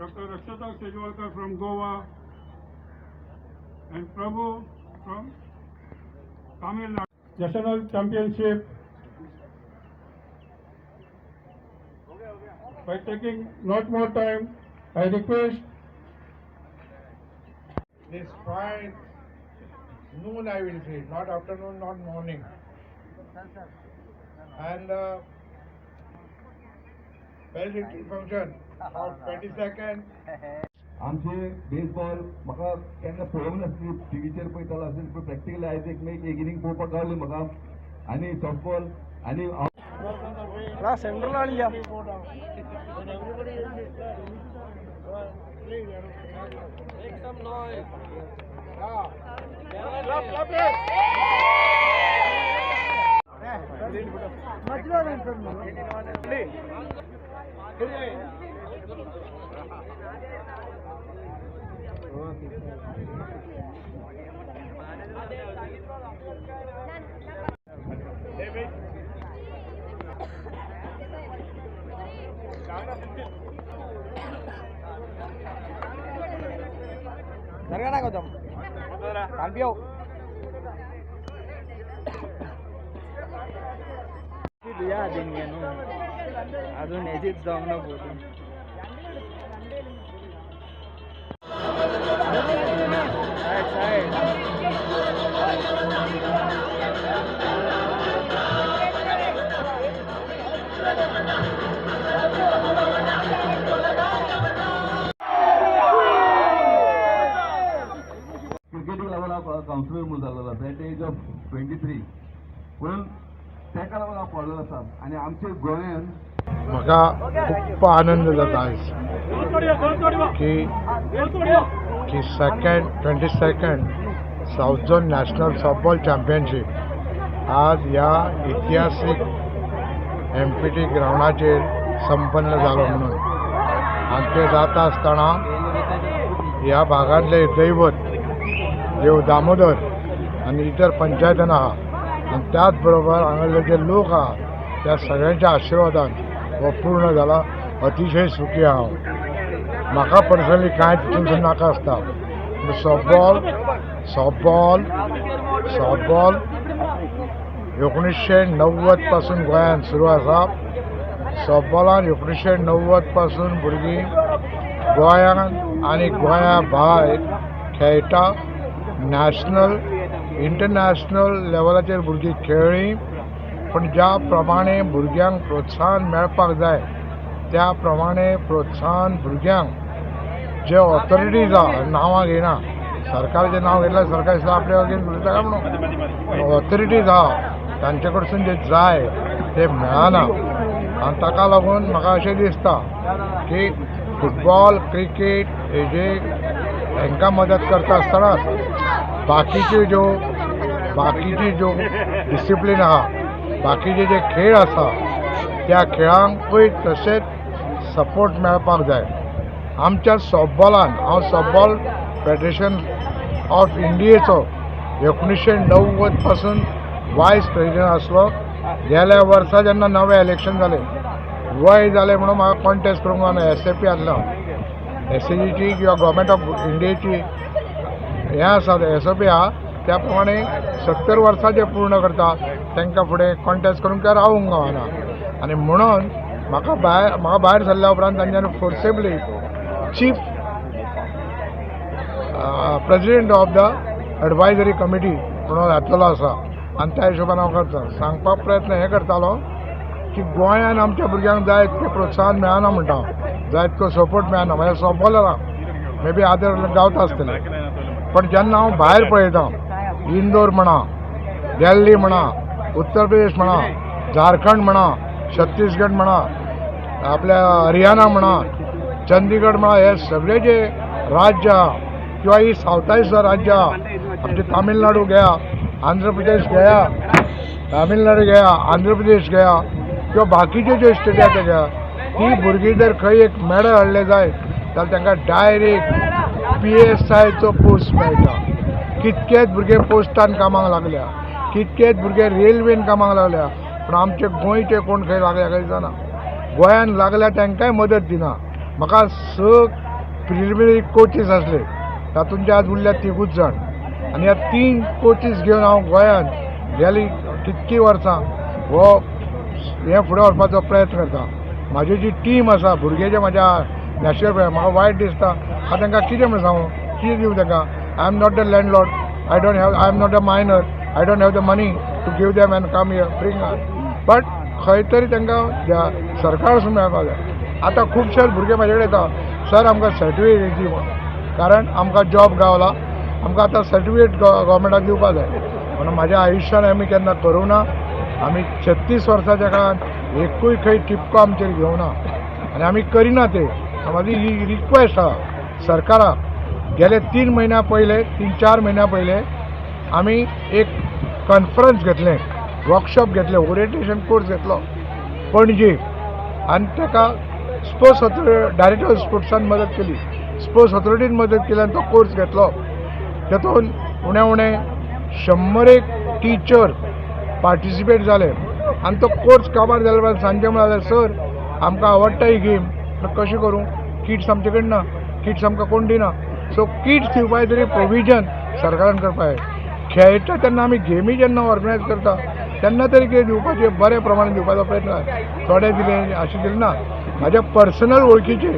Dr. Rakshata Shejwalkar from Goa, and Prabhu from Tamil Nadu. National Championship. By taking not more time, I request this fine noon, I will say, not afternoon, not morning. And valedictory function of 22nd आमचे baseball म्हाका केन्ना पळोवंक नासली, टिवीचेर पळयतालो अशें, पूण practically आयज एक एक इनिंग पळोवपाक गावली म्हाका. आनी सॉफ्टबॉल आनी സെൻട്രലാണില്ല. జరగనా కొంచెం కనిపించవు. तुझ्या हातीन घे न्हू, अजून हेजीच जावंक ना फोटो. Side side. क्रिकेटीक लागून हांव कावन्सिलर म्हणून जाल्लो आसा एट एज ऑफ 23, म्हणून ताका लागून हांव पडलेलो आसा. आनी आमच्या गोंयान म्हाका खूब आनंद जाता आयज की की second 22nd south zone national softball championship आज ह्या इतिहासीक एमपीटी ग्रावंडाचेर संपन्न जालो म्हणून. आनी तें जाता आसतना ह्या भागांतले दैवत देव दामोदर आनी इतर पंचायतां आहा आनी त्याच बरोबर हांगासरले जे लोक आहा त्या सगळ्यांच्या आशिर्वादान हो पूर्ण जाला. अतिशय सुखी हांव. म्हाका पर्सनली कांय तितून नाका आसता. सॉफ्टबॉल सॉफ्टबॉल सॉफ्टबॉल 1990 पासून गोंयांत सुरू आसा. सॉफ्टबॉलान 1990 पासून भुरगीं गोंयांत आनी गोंया भायर खेळटा. नॅशनल इंटरनॅशनल लेवलाचेर भुरगीं खेळ्ळीं, पूण ज्या प्रमाणे भुरग्यांक प्रोत्साहन मेळपाक जाय त्या प्रमाणे प्रोत्साहन भुरग्यांक जे ऑथॉरिटीज आहा, नांवां घेयना, सरकाराचें नांव घेतल्यार सरकार दिसता आपल्या अगेन्स्ट उलयता काय म्हणून, ऑथॉरिटीज आहा तांचे कडसून जे जाय ते मेळना. आनी ताका लागून म्हाका अशें दिसता की फुटबॉल क्रिकेट हेजे हेंकां मदत करता आसतनाच बाकीच्यो ज्यो डिसिप्लीन आहा, बाकीचे जे खेळ आसा त्या खेळांकूय तशेंच सपोर्ट मेळपाक जाय. आमच्या सॉफ्टबॉलान हांव सॉफ्टबॉल फेडरेशन ऑफ इंडियेचो 1990 पासून वायस प्रेसिडेंट आसलो. गेल्या वर्सा जेन्ना नवें इलेक्शन जालें, वय जालें म्हणून म्हाका कॉन्टेस्ट करूंक गावना. एस ए पी आसलो, एस ए जीची किंवा गव्हर्मेंट ऑफ इंडियेची हें आसा, एस ओ पी आहा, त्या प्रमाणे 70 वर्सां जे पूर्ण करता तांकां फुडें कॉन्टेस्ट करूंक काय रावूंक गावना. आनी म्हणून म्हाका भायर सरल्या उपरांत तांच्यांनी forcibly chief president of the advisory committee म्हणून घातलेलो आसा. आनी त्या हिशोबान हांव करता. सांगपाक प्रयत्न हें करतालो की गोंयान आमच्या भुरग्यांक जाय तितकें प्रोत्साहन मेळना म्हणटा, जाय तितको सपोर्ट मेळना. म्हळ्यार सॉफ्टबॉलरांक मे बी आदर गावता आसतले, पण जेन्ना हांव भायर पळयता, इंदोर म्हणा, दिल्ली म्हणा, उत्तर प्रदेश म्हणा, झारखंड म्हणा, छत्तीसगड म्हणा, आपल्या हरियाणा म्हणा, चंदीगड म्हणा, हे सगळे जे राज्य आहा किंवा ही सावथाय सुद्दां राज्य आहा, आमचे तामिळनाडू घ्या, आंध्र प्रदेश घ्या, तामिळनाडू घ्या, आंध्र प्रदेश घ्या किंवा बाकीचे जे स्टेटी आसा ते घ्या, ती भुरगीं जर खंय एक मेडल हाडलें जाय जाल्यार तांकां डायरेक्ट PSIचो पोस्ट मेळटा. कितकेच भुरगे पोस्टान कामाक लागल्या, कितकेच भुरगे रेल्वेन कामाक लागल्या, पूण आमचे गोंयचे कोण खंय लागल्या खंय जाणा. गोंयान लागल्या तांकांय मदत दिना. म्हाका 6 प्रिलिमिनरी कोचीस आसले तातूंत आज उरल्या तिगूच जाण आनी ह्या 3 कोचीस घेवन हांव गोंयांत गेली कितकीं वर्सां हो हें फुडें व्हरपाचो प्रयत्न करता. म्हाजी जी टीम आसा भुरगे जे म्हाज्या नॅशनल प्लेयर म्हाका वायट दिसता हांव तांकां कितें म्हूण सांगूं, कितें दिवं तांकां. I am not the landlord, I don't have, I am not a minor, I don't have the money to give them and come here bring us. But खंय तरी तांकां सरकार मेळपाक जाय. आतां खुबशे भुरगे म्हाजे कडेन येता, सर आमकां सर्टिफिकेट दी म्हणून, कारण आमकां जॉब गावला, आमकां आतां सर्टिफिकेट गव्हर्मेंटाक दिवपाक जाय. म्हणून म्हाज्या आयुश्यान आमी केन्ना करूं ना. आमी 36 वर्साच्या काळान एकूय खंय टिपको आमचेर घेवना आनी आमी करिना ते. म्हाजी ही रिक्वेस्ट आसा सरकाराक. गेले 3 म्हयन्या पयले, 3-4 म्हयन्या पयले आमी एक कॉन्फरन्स घेतलें, वर्कशॉप घेतलें, ओरिएंटेशन कोर्स घेतलो पणजे आनी ताका स्पोर्ट्स ऑथॉरिटी डायरेक्टर स्पोर्ट्सान मदत केली, स्पोर्ट्स ऑथॉरिटीन मदत केली आनी तो कोर्स घेतलो. तातूंत उणे उणे 100 टिचर पार्टिसिपेट जाले आनी तो कोर्स काबार जाले उपरांत सांजे म्हळ्यार सर आमकां आवडटा ही गेम, पूण कशें करूं, किट्स आमचे कडेन ना, किट्स आमकां कोण दिना. सो किट्स दिवपाचें तरी प्रोविजन सरकारान करपाक जाय. खेळटा तेन्ना आमी गेमी जेन्ना ऑर्गनायज करता तेन्ना तरी कितें दिवपाचें बऱ्या प्रमाणे दिवपाचो प्रयत्न जाय. थोडे दिले अशें दिलें ना. म्हाज्या पर्सनल वळखीचे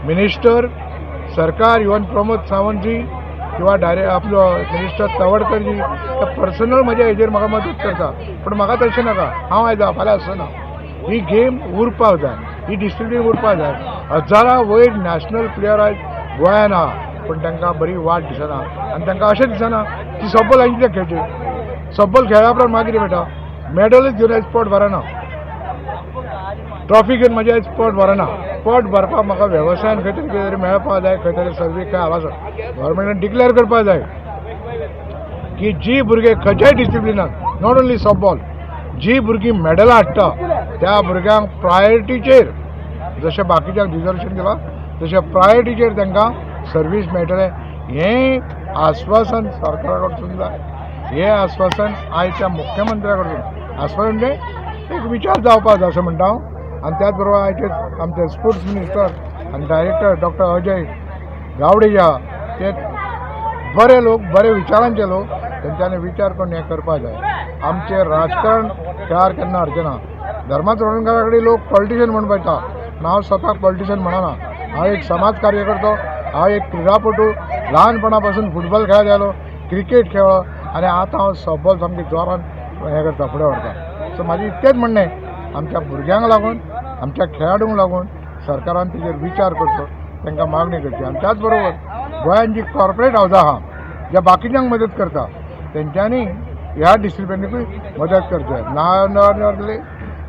मिनिस्टर सरकार इवन प्रमोद सावंतजी किंवा डायरेक्ट आपलो मिनिस्टर तवडकरजी ते पर्सनल म्हज्या हेजेर म्हाका मदत करता. पूण म्हाका तशें नाका, हांव आयज फाल्यां आसना. ही गेम उरपाक जाय, ही डिसिप्लीन उरपाक जाय. हजारा वयर नॅशनल प्लेयर आयज गोंयान आहा, पूण तांकां बरी वाट दिसना आनी तांकां अशें दिसना की सॉफ्टबॉल हांवें कित्याक खेळचें, सॉफ्टबॉल खेळ्ळ्या उपरांत म्हाका कितें मेळटा, मॅडलूच घेवन आयज पोट भरना, ट्रॉफी घेवन म्हजें आयज पोट भरना. पोट भरपाक म्हाका वेवसायान खंय तरी कितें तरी मेळपाक जाय, खंय तरी सर्वीस खंय आवाज गव्हर्मेंटान डिक्लेअर करपाक जाय की जी भुरगे खंयच्याय डिसिप्लिनान not only softball जी भुरगीं मॅडलां हाडटा त्या भुरग्यांक प्रायोरिटीचेर जशें बाकीच्यांक रिजर्वेशन दिलां तशें प्रायोरिटीचेर तांकां सर्वीस मेळटलें हें आश्वासन सरकारा कडसून जाय. हें आश्वासन आयच्या मुख्यमंत्र्या कडसून आश्वासन म्हणजे एक विचार जावपाक जाय अशें म्हणटा हांव. आनी त्याच बरोबर आयचे आमचे स्पोर्ट्स मिनिस्टर आनी डायरेक्टर डॉक्टर अजय गावडे जे आहा ते बरे लोक, बरे विचारांचे लोक, तेंच्यांनी विचार करून हें करपाक जाय. आमचें राजकारण खेळार केन्ना हाडचें ना. धर्मा चोडणकारा कडेन लोक पॉलिटिशियन म्हूण पळयता, पूण हांव स्वताक पॉलिटिशियन म्हणना. हांव एक समाज कार्यकर्तो, हांव एक क्रिडापटू. ल्हानपणा पासून फुटबॉल खेळत आयलो, क्रिकेट खेळ्ळो आनी आतां हांव सॉफ्टबॉल सामकें जोरान हें करता, फुडें व्हरता. सो म्हाजें इतकेंच म्हणणें, आमच्या भुरग्यांक लागून, आमच्या खेळाडूंक लागून सरकारान तेजेर विचार करचो, तांकां मागणी करची. आनी त्याच बरोबर गोंयांत जी कॉर्पोरेट हावजां आहा ज्या बाकीच्यांक मदत करता तेंच्यांनी ह्या डिसिप्लिनीकूय मदत करचें. नांव नांव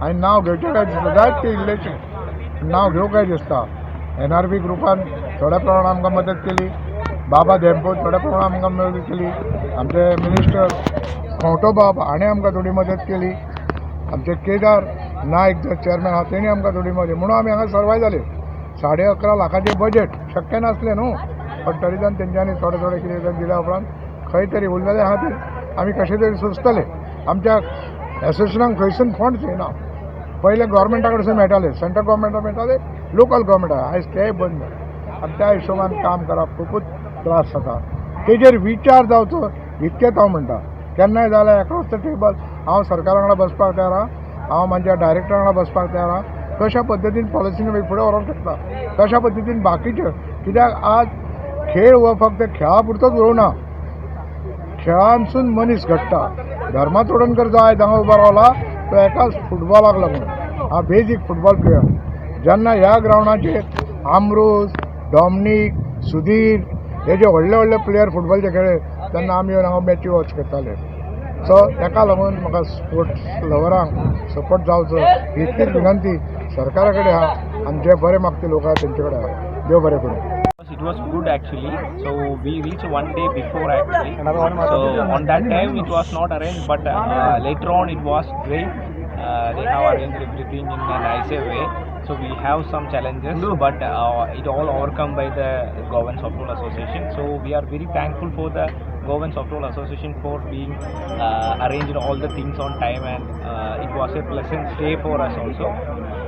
आनी नांव घेवचें काय दिसता, जायत ते इल्लेशें नांव घेवं काय दिसता. एनआरबी ग्रुपान थोड्या प्रमाणात आमकां मदत केली, बाबा धेंपो थोड्या प्रमाणात आमकां मदत केली, आमचे मिनिस्टर खोंटो बाब हाणें आमकां थोडी मदत केली, आमचे केदार नायक जो चेअरमॅन आहा तेणी आमकां थोडी मदत, म्हणून आमी हांगा सर्वाय जाले. 11.5 लाखाचें बजेट शक्य नासलें न्हू, पण तरी जावन तेंच्यांनी थोडे थोडे कितें दिल्या उपरांत खंय तरी उरलेलें आहा ते आमी कशें तरी सोंसतले. आमच्या एसोसिएशनाक खंयसून फंड्स येना. पयले गव्हर्मेंटा कडसून मेळटाले, सेंट्रल गव्हर्मेंटा मेळटाले, लोकल गव्हर्मेंटा, आयज तेय बंद जाले. आनी त्या हिशोबान काम करप खुबूच त्रास जाता. तेजेर विचार जावचो इतकेंच हांव म्हणटा. केन्नाय जाल्यार एक्रॉस the table हांव सरकारा वांगडा बसपाक तयार आहा, हांव म्हाज्या डायरेक्टरा वांगडा बसपाक तयार आहा. कशा पद्दतीन पॉलिसीन फुडें व्हरोंक शकता, कशा पद्दतीन बाकीच्यो, कित्याक आज खेळ हो फक्त खेळा पुरतोच उरूंक ना, खेळांतसून मनीस घडटा. धर्मा चोडणकर जो आयज हांगा उबो रावला तो एकाच फुटबॉलाक लागून, हा बेजीक फुटबॉल प्लेयर. जेन्ना ह्या ग्रावंडाचेर आमरोज, डॉमनीक, सुधीर हे जे व्हडले व्हडले प्लेयर फुटबॉलचे खेळ्ळे तेन्ना आमी येवन हांगा मॅची वॉच करताले. सो ताका लागून म्हाका स्पोर्ट्स लवरांक सपोर्ट जावचो इतलीच विनंती सरकारा कडेन आहा आनी जे बरे मागपी लोक आहा तेंचे कडेन आहा. देव बरें करूं. It was good actually. So we reached one day before actually. So on that time it was not arranged, but later on it was great. They have arranged everything in a nicer way. So we have some challenges, but it all overcome by the Goan Softball Association. So we are very thankful for the Goan Softball Association for being arranged all the things on time, and it was a pleasant stay for us also.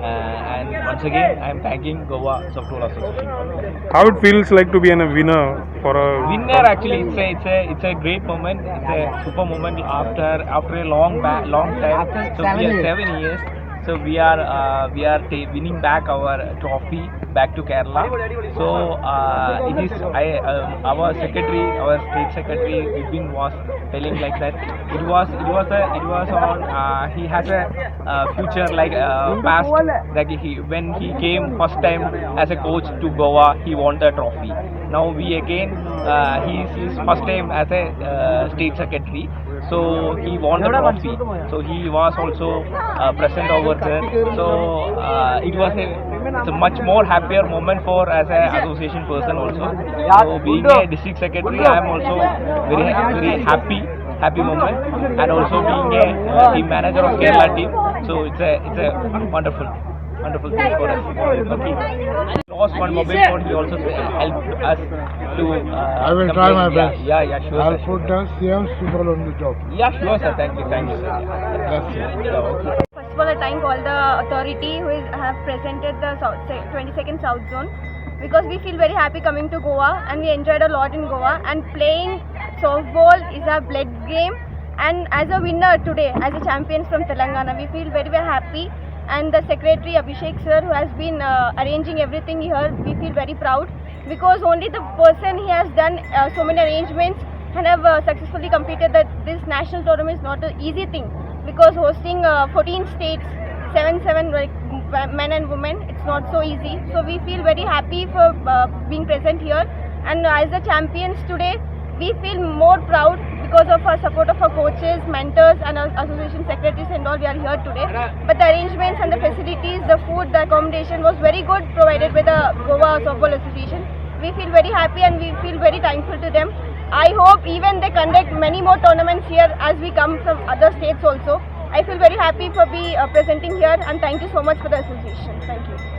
And once again, I am thanking Goa Softball Association for this. How it feels like to be a winner for a Winner, actually, it's a great moment. It's a super moment after a long long time. After So seven we are years. 7 years. So we are winning back our trophy back to Kerala. So it is I our secretary, our state secretary Vipin was telling like that. It was on he has a future like past, like he when he came first time as a coach to Goa, he won the trophy. Now we again he is his first time as a state secretary, so he won the trophy. So he was also present over there. So it was a it's a much more happier moment for as a association person also. So being a district secretary, I am also very very happy moment, and also being a team manager of Kerala team. So it's a wonderful wonderful thing for us. Okay. Lost one mobile phone. He also helped us to. I will try Complain. My Yeah, best. yeah, sure, I'll sir. put Sure, the CM's people on the top. Yeah, sure, sir. Thank you, sir. Yeah. That's it. Yeah, okay. First of all, I thank all the authority who is, have presented the South, 22nd South Zone, because we feel very happy coming to Goa and we enjoyed a lot in Goa, and playing softball is our blood game, and as a winner today, as a champions from Telangana, we feel very very happy. And the secretary Abhishek sir, who has been arranging everything here, we feel very proud because only the person he has done so many arrangements and have successfully completed that this national tournament is not an easy thing, because hosting 14 states, 7 7 like men and women, it's not so easy. So we feel very happy for being present here, and as the champions today we feel more proud because of our support of our coaches, mentors and our association secretaries and all. We are here today, but the arrangements and the facilities, the food, the accommodation was very good provided by the Goa Softball Association. We feel very happy and we feel very thankful to them. I hope even they conduct many more tournaments here as we come from other states also. I feel very happy for be presenting here, and thank you so much for the association. Thank you.